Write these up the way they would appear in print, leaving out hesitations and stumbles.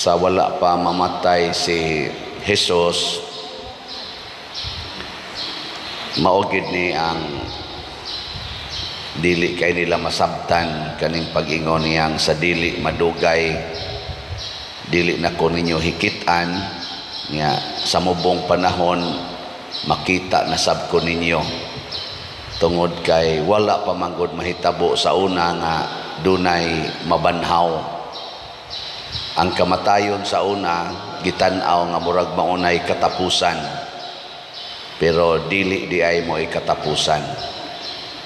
Sa wala pa mamatay si Jesus, mao gid ni ang dili kay nila masabtan kaning pag-ingon niyang sa dili madugay dili na ko ninyo hikit-an niya, sa mubong panahon makita na sab ko ninyo, tungod kay wala pa manggod mahitabo sa una nga dunay mabanhaw. Ang kamatayon sa una gitan-aw nga murag maunay katapusan, pero dili di ay mo katapusan.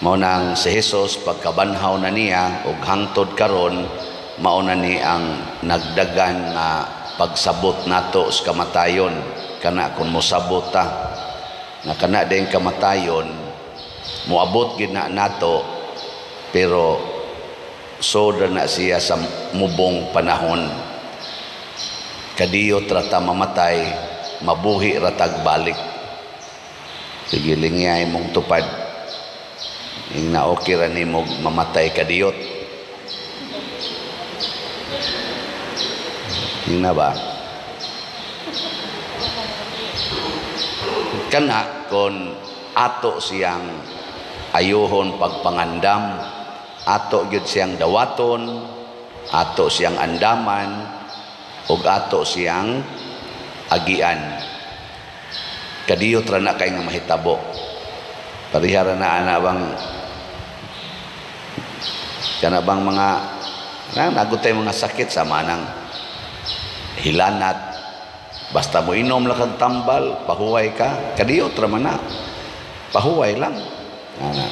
Mao nang si Jesus, pagkabanhaw na niya ug hangtod karon, mao na ni ang nagdagan nga pagsabot nato sa kamatayon. Kana kung mosabot ta nga kana din kamatayon moabot gid na nato, pero soda na siya sa mubong panahon. Kadiyot ra ta mamatay, mabuhi ra tag balik. Sige, lingyay mong tupad. Ing na okay ra nimo mamatay kadiyot. Ing na ba? Kana kon ato siyang ayuhon pagpangandam, ato gyud siyang dawaton, ato siyang andaman, ug ato siyang agian. Kadiyot ra na kay nga mahitabo. Parehara na ana bang kana bang mga na nagutay mga sakit sa manang hilanat, basta mo inom lang kag tambal, pahuway ka. Kadiyot ra man na, pahuway lang ana.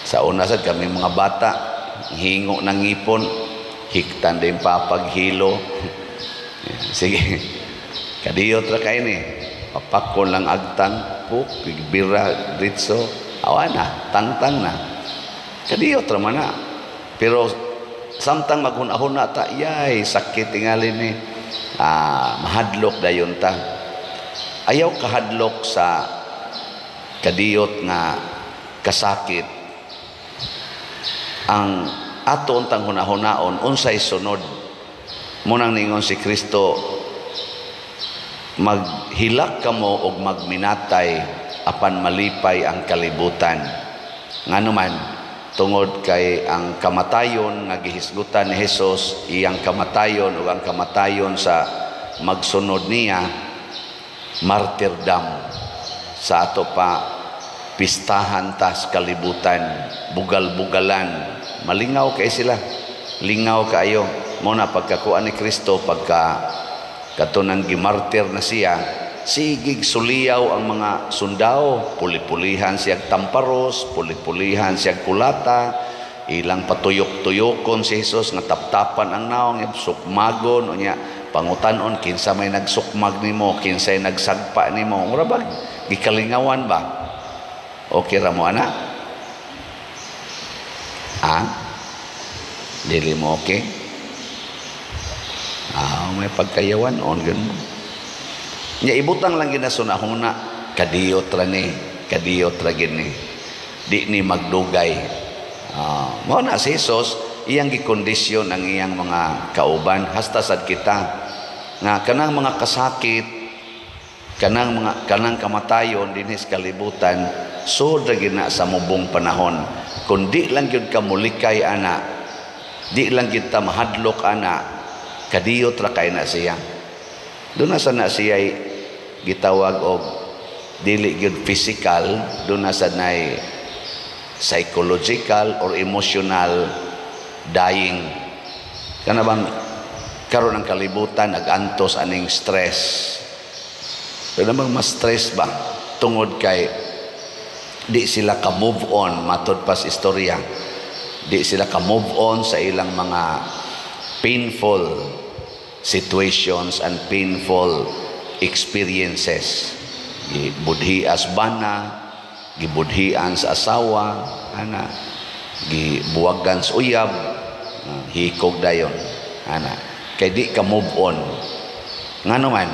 Sa una sad kami mga bata, hingo ng ngipon, hiktan din papaghilo. Sige, kadiyot ra kay ni, papakon lang agtang puk bira dritso, awa na, tangtang na. Kadiyot ra man na. Pero samtang maghuna-huna ta, yay sakit tingali ni, mahadlok dayon ta. Ayaw kahadlok sa kadiyot nga kasakit. Ang ato untang hunahunaon, unsay sunod. Munang ningon si Kristo, maghilak kamo og magminatay apan malipay ang kalibutan. Ngano man, tungod kay ang kamatayon nga gihisgutan ni Hesus, iyang kamatayon ug ang kamatayon sa magsunod niya, martyrdom. Sa ato pa pistahan tas kalibutan, bugal-bugalan, malingaw kay sila, lingaw kaayo. Mo na pagkakuan ni Kristo, pagka katunang gimartir na siya, sigig suliyaw ang mga sundao, puli-pulihan siyag tamparos, puli-pulihan siyag kulata, ilang patuyok-tuyokon si Jesus nga taptapan ang naong, sukmagon, unya pangutanon kinsa may nagsukmag nimo, kinsay nagsagpa nimo. Mura ba gikalingawan ba? Okay ra mo ana? Ah? Dili mo okay? Ah, may pagkayawan on ganun. Nya ibutang lang ginasunahuna, kadiyot ra ni, kadiyot ra gini. Di ni magdugay. Mao na si Jesus, iyang gikondisyon ang iyang mga kauban hasta sad kita nga kanang mga kasakit, kanang mga kanang kamatayon dinhi sa kalibutan, sud ra gina sa mubong panahon. Kun di lang gyud ka mulikay ana, di lang gyud ta mahadlok ana, kadiyot ra kay na siya. Doon na sa na siya gitawag og dili gyud physical, doon na sa nay psychological or emotional dying. Kana bang karon ang kalibutan nagantos aning stress. Pero namang mas stress ba tungod kay di sila ka move on, matod pas istorya. Di sila ka move on sa ilang mga painful situations and painful experiences. Gibudhias bana, gibudhian sa asawa, ana, gibuwagan sa uyab, hikog dayon, ana. Kay di ka move on. Ngano man,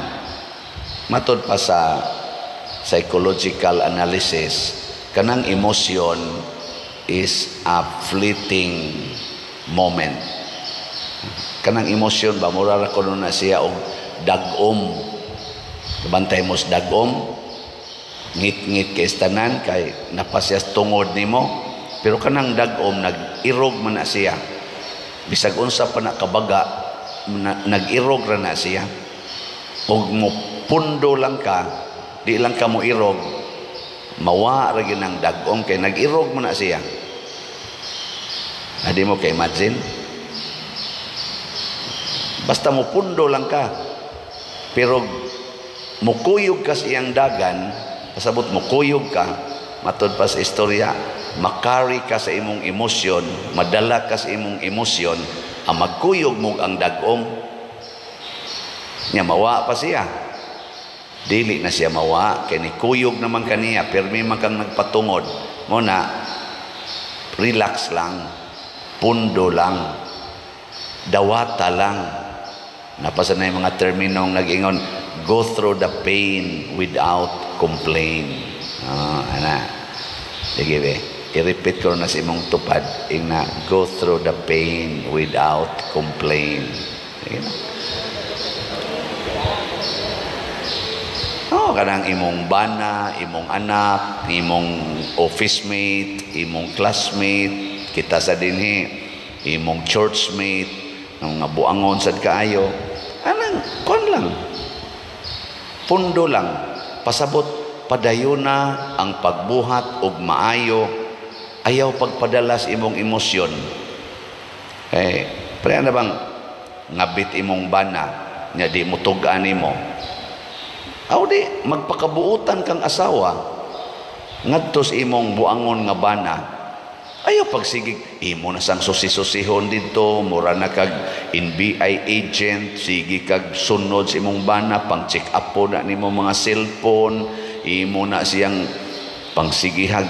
matod pa sa psychological analysis, kanang emotion is a fleeting moment. Kanang emosyon ba, mura ra kuno na siya og dag-om. Bantay mo sa dag-om, ngit-ngit kay tanan kay napasya tungod nimo, pero kanang dag-om nag-irog man na siya. Bisag unsa pa na kabaga, nag-irog ra na siya. Og mo pundo lang ka, di lang ka mo irog, mawa ra gyud ang dag-om kay nag-irog man na siya. Adi mo kay imagine? Basta mo pundo lang ka, pero mukuyog ka sa iyang dagan, pasabot mukuyog ka, matod pa sa istorya, makari ka sa imong emosyon, madala ka sa imong emosyon, ang magkuyog mo ang dag-om. Nya mawa pa siya. Dili na siya mawa, kay nikuyog naman kaniya, pirmi man kang nagpatungod. Mo na, relax lang, pundo lang, dawata lang. Napasa na yung mga terminong nag-ingon, go through the pain without complain. Oh, ana. Sige be, i-repeat ko na sa imong tupad, ing na, go through the pain without complain. Sige na. Oh, kanang imong bana, imong anak, imong office mate, imong classmate, kita sa dinhi, imong churchmate, nga buangon sad kaayo, anang kon lang, pundo lang, pasabot padayuna ang pagbuhat og maayo, ayaw pagpadalas imong emosyon. Eh, pre na bang ngabit imong bana, nya di mo tug-an nimo. Aw di magpakabuutan kang asawa ngadto sa imong buangon nga bana. Ayaw pagsigig imo na sang susi-susihon didto, mura na kag NBI agent, sige kag sunod sa imong bana, pang check up po na nimo mga cellphone, imo na siyang pangsigihag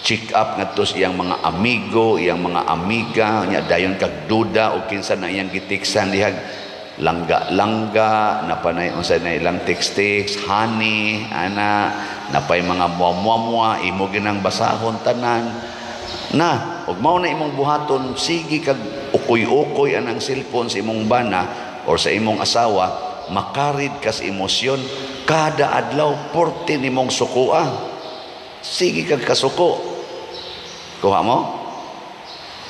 check up ngadto sa iyang mga amigo, iyang mga amiga, nya dayon kag duda og kinsa na iyang gitiksan dihag langga-langga, napanay unsa na ilang text-text, honey, ana, napay mga muwa-muwa, imo ginang basahon tanan. Na, ug mao na imong buhaton, sige kag ukoy-ukoy anang cellphone sa imong bana or sa imong asawa, makarid ka sa emosyon kada adlaw porte nimong sukoa. Sige kag kasuko. Kuha mo?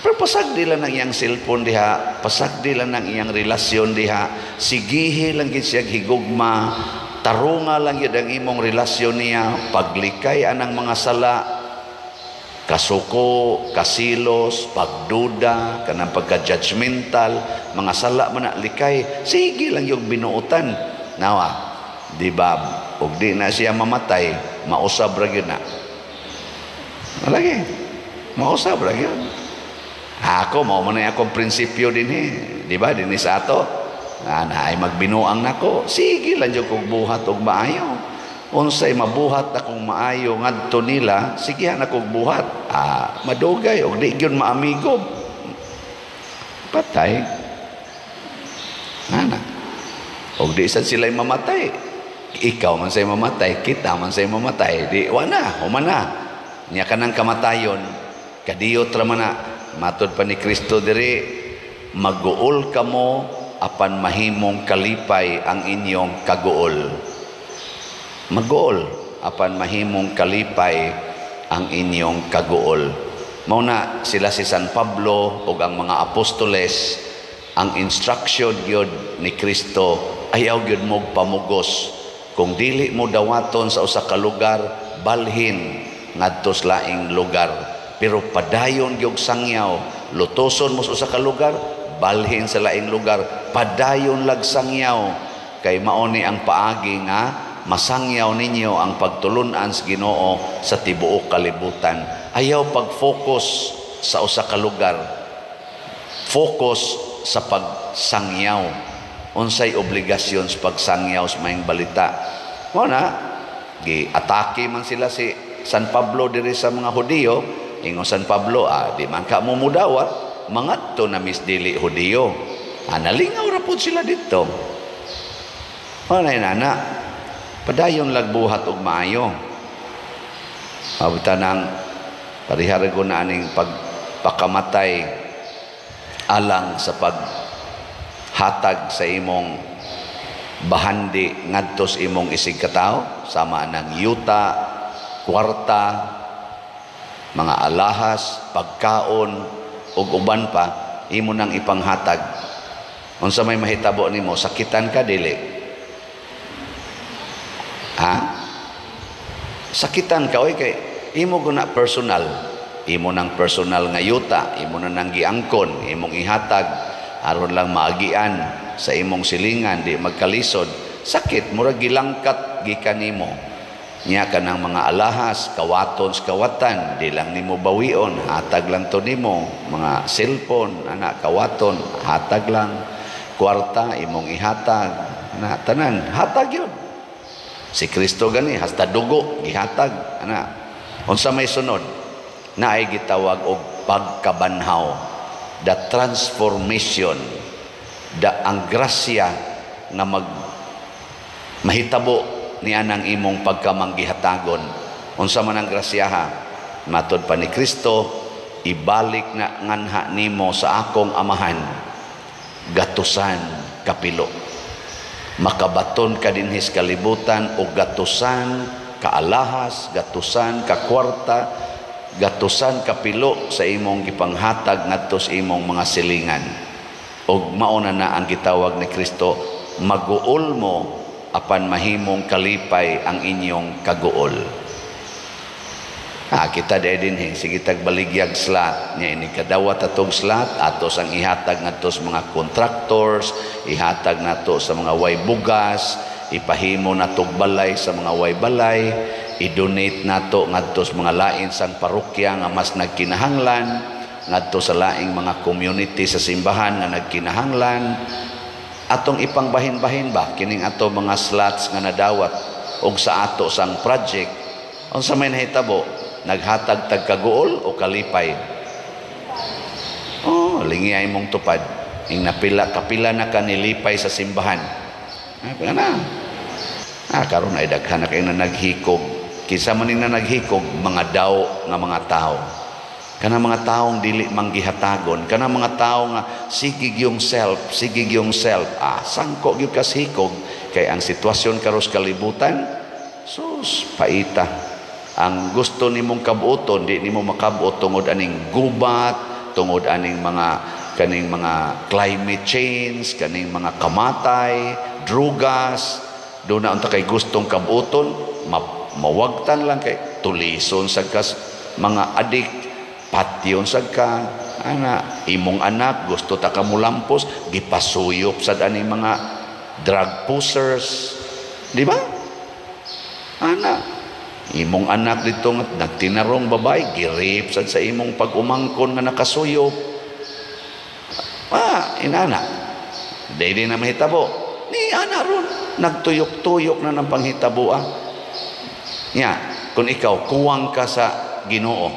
Pero pasagdi lang ang iyang cellphone diha, pasagdi lang ang iyang relasyon diha, sigihi lang gid siya higugma, tarunga lang yun ang imong relasyon niya, paglikay anang mga sala, kasuko, kasilos, pagduda, kanang pagka-judgmental, mga sala man na likay, sige lang yung binuotan. Nawa, di ba, ug di na siya mamatay, mausab ra gyud na. Lagi, mausab ra gyud. Ako, mao man na akong prinsipyo din eh. Di ba, din sa ato. Na ay magbinuang nako. Sige lang yung kong buhat og maayo. Unsay mabuhat akong maayo ngadto nila, sige na kong buhat. Madugay og di gyud maamigo. Patay. Nana. Og di sad sila'y mamatay. Ikaw man say mamatay, kita man say mamatay. Di wa na, human na. Nya kanang kamatayon, kadiyot ra man na. Matod pa ni Kristo diri, maguol kamo apan mahimong kalipay ang inyong kaguol. Maguol apan mahimong kalipay ang inyong kaguol. Mao na sila si San Pablo ug ang mga apostoles, ang instruction gyud ni Kristo, ayaw gyud mo pamugos. Kung dili mo dawaton sa usa ka lugar, balhin ngadto sa laing lugar. Pero padayon gyud sangyaw, lutoson mo sa usa ka lugar, balhin sa laing lugar, padayon lag sangyaw, kay mao ni ang paagi nga masangyaw ninyo ang pagtulun-an sa Ginoo sa tibuok kalibutan. Ayaw pag-focus sa usa ka lugar, focus sa pagsangyaw. Unsay obligasyon sa pagsangyaw sa maayong balita? Mao na gi-atake man sila si San Pablo diri sa mga Hudiyo. Ingon San Pablo, di man ka mumudawat, mangadto na mis dili Hudiyo. Nalingaw ra pud sila didto. Mao na nana, padayon lagbuhat og maayo. Abutan ang parihara ko na aning pagpakamatay alang sa Hatag sa imong bahandi ngadto sa imong isig katawo, sama ng yuta, kwarta, mga alahas, pagkaon ug uban pa, imo nang ipanghatag. Unsa may mahitabo nimo? Sakitan ka, dili? Ha? Sakitan ka, oy, kay imo guna personal. Imo nang personal nga yuta, imo na nang giangkon, imong ihatag aron lang maagian sa imong silingan, di magkalisod. Sakit, murag gilangkat gikan nimo. Nya kanang mga alahas, kawaton sa kawatan, di lang nimo bawion, hatag lang to nimo. Mga cellphone, ana, kawaton, hatag lang. Kwarta, imong ihatag, ana, tanan, hatag yun. Si Kristo gani, hasta dugo, gihatag, ana. Unsa may sunod? Naay gitawag og pagkabanhaw, the transformation, the ang grasya nga mag mahitabo niya ng imong pagkamanggihatagon. Unsa man ang grasyaha? Matod pa ni Kristo, ibalik na nganha nimo sa akong Amahan gatusan kapilo. Makabaton ka dinhis kalibutan og gatusan ka alahas, gatusan ka kwarta, gatusan kapilo sa imong gipanghatag ngadto sa imong mga silingan. Og mauna na ang gitawag ni Kristo, maguol mo apan mahimong kalipay ang inyong kaguol. Ah, kita di dinhi, sige tag baligyag slot nya, ini kadawat atong slot, atos ang ihatag ngadto sa mga contractors, ihatag nato sa mga way bugas, ipahimo natog balay sa mga way balay, i-donate nato ngadto sa mga lain sang parokya nga mas nagkinahanglan, ngadto sa laing mga community sa simbahan nga nagkinahanglan. Atong ipangbahin-bahin ba kining ato mga slots nga nadawat og sa ato sang project. Unsa may nahitabo? Naghatag tag kaguol o kalipay? Oh, lingi mong tupad ing napila kapila na ka nilipay sa simbahan. Ah, na ah, karon ay daghan na kay na naghikog. Kinsa man ning na naghikog? Mga daw nga mga tao, kana mga taong dili manggihatagon, kana mga tao nga sige yung self, sige yung self. Ah, sangko gyud kas hikog kay ang sitwasyon karos kalibutan, sus, paita. Ang gusto nimong kabuoton, di nimo makabuot tungod aning gubat, tungod aning mga kaning mga climate change, kaning mga kamatay, drugas. Do na unta kay gustong kabuoton, mawagtan lang kay tulison sa kas mga adik, patyon sad ka, ana. Imong anak gusto ta ka mulampos, gipasuyop sad ani mga drug pushers, di ba? Ana, imong anak dito nga nagtinarong babae, gi-rape sad sa imong pag-umangkon nga nakasuyop. Ah, inana dili na mahitabo ni ana. Ron nagtuyok-tuyok na ng panghitabo. Ah, nya kung ikaw kuwang ka sa Ginoo,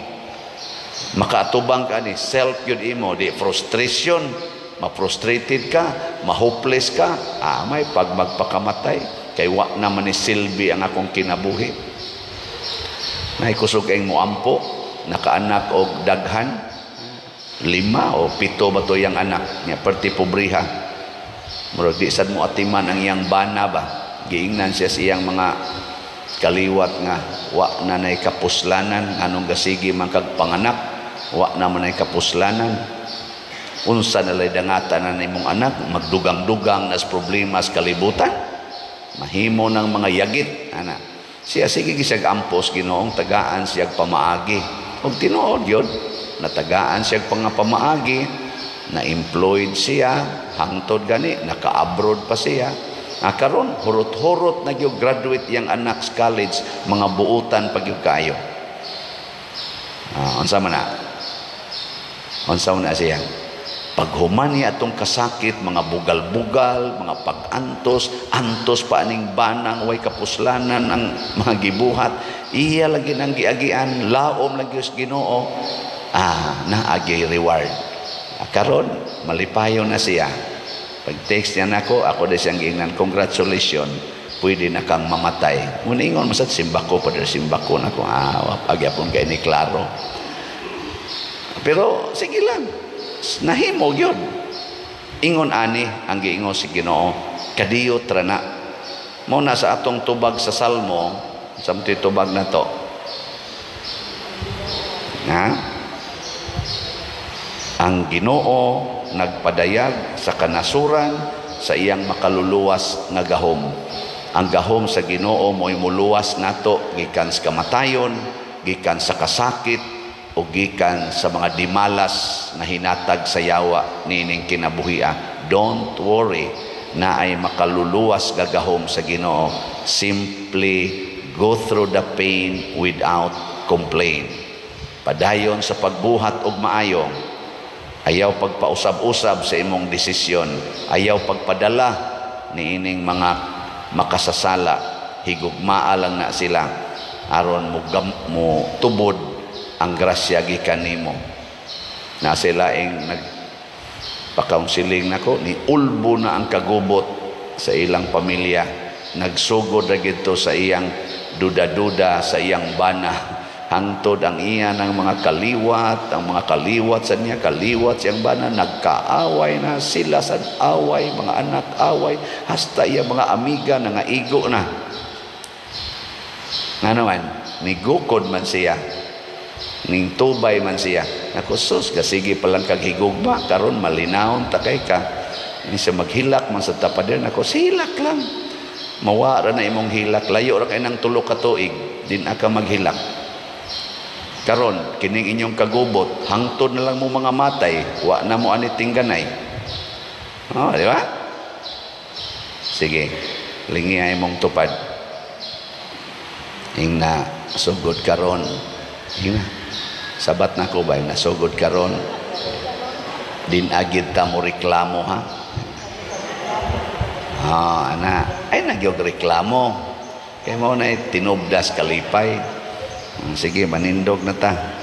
makaatubang ka ni self yun imo, di frustration, ma-frustrated ka, ma-hopeless ka. Ah, may pag magpakamatay kay wa naman ni silbi ang akong kinabuhi. Nay kusog kay moampo, nakaanak og daghan, lima o pito ba to yang anak niya, perti pobriha. Murag di sad mo atiman ang iyang bana ba. Giingnan siya sa iyang mga kaliwat nga wa na nay kapuslanan, anong gasigi man kag panganak, wa na man nay kapuslanan. Unsa na lay dangatan na nimong anak, magdugang-dugang nas problema sa kalibutan, mahimo ng mga yagit, ana. Siya sige gisag ampos, Ginoong tagaan siyag pamaagi. Og tinuod yun, natagaan siyag pamaagi, na-employed siya, hangtod gani, naka-abroad pa siya. Ah, karon hurot-hurot na gyud graduate yang anak sa college, mga buutan pag gyud kayo. Ah, unsa man na? Unsa man na siya? Paghuman niya atong kasakit, mga bugal-bugal, mga pag-antos, antos pa aning banang way kapuslanan ang mga gibuhat, iya lagi nang giagian, laom lagi sa Ginoo, ah, naagay reward. Ah, karon malipayon na siya. Pag text niya nako, ako di siyang giingnan, "Congratulations, pwede na kang mamatay." Muna ingon, masad simbako pa, simbako na ko, ah, agyapon kay ni klaro. Pero sige lang, nahimo yun. Ingon ani ang giingon si Ginoo, kadiyot ra na. Mao na sa atong tubag sa Salmo, sa tubag na to. Ha? Ang Ginoo nagpadayag sa kanasuran sa iyang makaluluwas nga gahom. Ang gahom sa Ginoo mo'y muluwas nato gikan sa kamatayon, gikan sa kasakit, o gikan sa mga dimalas na hinatag sa yawa niining kinabuhia. Don't worry, na ay makaluluwas gagahom sa Ginoo. Simply go through the pain without complaint. Padayon sa pagbuhat og maayo. Ayaw pagpausab-usab sa imong desisyon. Ayaw pagpadala niining mga makasasala. Higugmaa lang na sila aron mo tubod ang grasya gikan nimo. Na sila ing nag pa-counseling nako, ni ulbo na ang kagubot sa ilang pamilya. Nagsugod ra gito sa iyang duda-duda sa iyang bana, hangtod ang iya ng mga kaliwat, ang mga kaliwat sa niya, kaliwat siyang bana, nagkaaway na sila sa away, mga anak away, hasta iya mga amiga nangaigo na. Nga naman, nigukod man siya, ning tubay man siya. Nako, sus, kasige pa lang kag higugma, karon malinawon ta kay ka. Ini siya maghilak man sa tapader, nako, silak lang. Mawa ra na imong hilak, layo ra kay nang 3 ka tuig, din aka maghilak. Karon kining inyong kagubot, hangtod na lang mo mga matay, wa na mo ani tingganay. Oh, di ba? Sige, lingi ay mong tupad. Ing na sugod karon. Ing na. Sabat na ko ba, na sugod karon. Din agid ta mo reklamo, ha? Ah, ana. Ay nagyog reklamo. Kay mo na tinubdas kalipay. Sige, manindog na ta.